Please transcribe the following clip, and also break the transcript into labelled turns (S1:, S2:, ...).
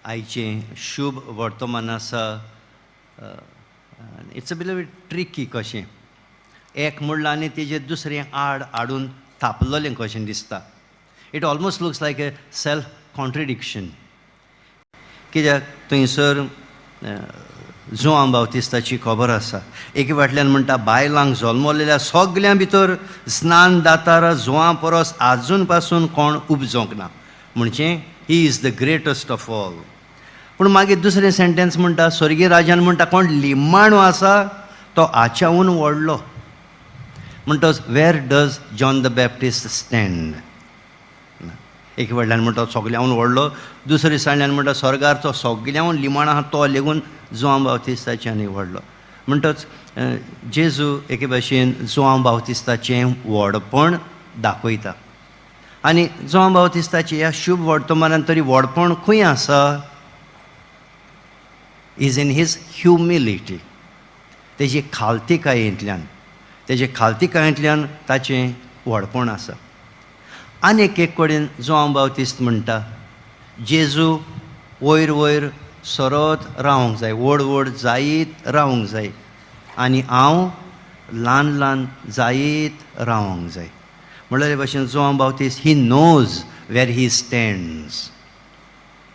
S1: आयचें शुभ वर्तमान आसा. It's a bit tricky कशें, एक म्हणलां आनी तेजेर दुसरें आड हाडून थापलेलें कशें दिसता. It almost looks like a self contradiction, कित्याक थंयसर जुआंव बावतिस्ताची खबर आसा. एके फाटल्यान म्हणटा, बायलांक जल्मलेल्या सगल्यां भितर स्नान दातार जुआं परस आजून पासून कोण उपजोंक ना, म्हणजे he is the greatest of all. पूण मागीर दुसरें सेंटेन्स म्हणटा, स्वर्गीय राजान म्हणटा, कोण लिमाणो आसा तो आच्याहून व्हडलो. म्हणटच where does John the Baptist stand? एक व्हडल्यान म्हणटा सगल्याहून व्हडलो, दुसरे सायडल्यान म्हणटा स्वर्गार सगल्याहून लिमाण आहा तो लेगून जुआंव बावतिस्ताच्यान व्हडलो. म्हणटच जेजू एके भाशेन जुआंव बावतिस्ताचें व्हडपण दाखयता. आनी जुआंव बावतिस्ताचें ह्या शुभ वर्तमानान तरी व्हडपण खंय आसा? Is in his humility. तेजी खालतीकायेंतल्यान, तेजे खालतीकायेंतल्यान ताचें व्हडपण आसा. आनी एक एक कडेन जुआंव बावतिस्त म्हणटा, जेजू वयर वयर सरत रावंक जाय, व्हड व्हड जायत रावंक जाय आनी हांव ल्हान ल्हान जायत रावंक जाय. म्हणल्यार भशेन Joao बावतीस्त, he knows where he stands.